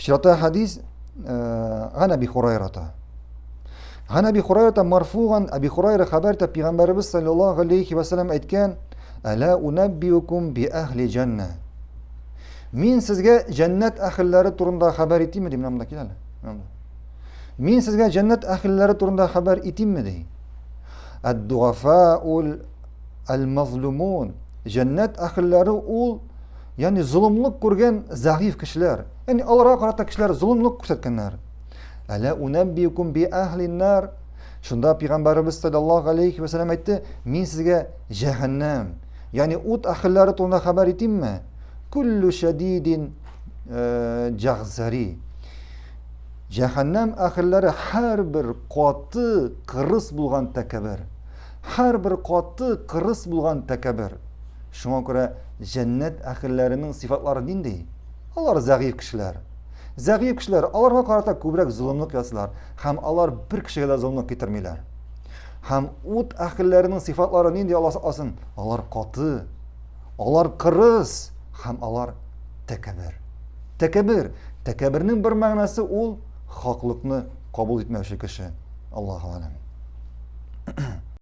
Чирата хадис Ган Әби Хурайрата. Ган Әби Хурайрата марфуган Әби Хурайра хәбәр итә пәйгамбәребез саллаллаһу алейхи ва саллям әйткән: "Әла унаббиукум би әһли җанна." Мин сезгә җәннәт әһелләре турында хәбәр итимме ди, менә монда кил әле. Мин сезгә җәннәт әһелләре турында хәбәр итимме ди. Ад-дуафаул аль-мазлумун. Җәннәт әһелләре ул, ягъни золымлык күргән зәгыйфь кешеләр. Ягъни аларга карата кешеләр золымлык күрсәткәннәр. Әлә унәббиукум би әһлин-нар. Шунда пәйгамбәребез саллаллаһу алейхи ва саллям әйтте, мин сезгә җәһәннәм, ягъни ут әһелләре турында хәбәр итимме? Күллү шәдидин э, җәгъзари. Җәһәннәм әһелләре һәрбер каты, кырыс булган тәкәбер. Һәрбер каты, кырыс булган тәкәбер. Шуңа күрә җәннәт әһелләренең сыйфатлары нинди? Алар зәгыйфь кешеләр. Зәгыйфь кешеләр, аларга карата күбрәк золымлык ясыйлар һәм алар бер кешегә дә золымлык китермиләр. Һәм ут әһелләренең сыйфатлары нинди Алла сакласын? Алар каты, алар кырыс һәм алар тәкәбер. Тәкәбер. Тәкәбернең бер мәгънәсе ул хаклыкны кабул итмәүче кеше. Аллаһу алам.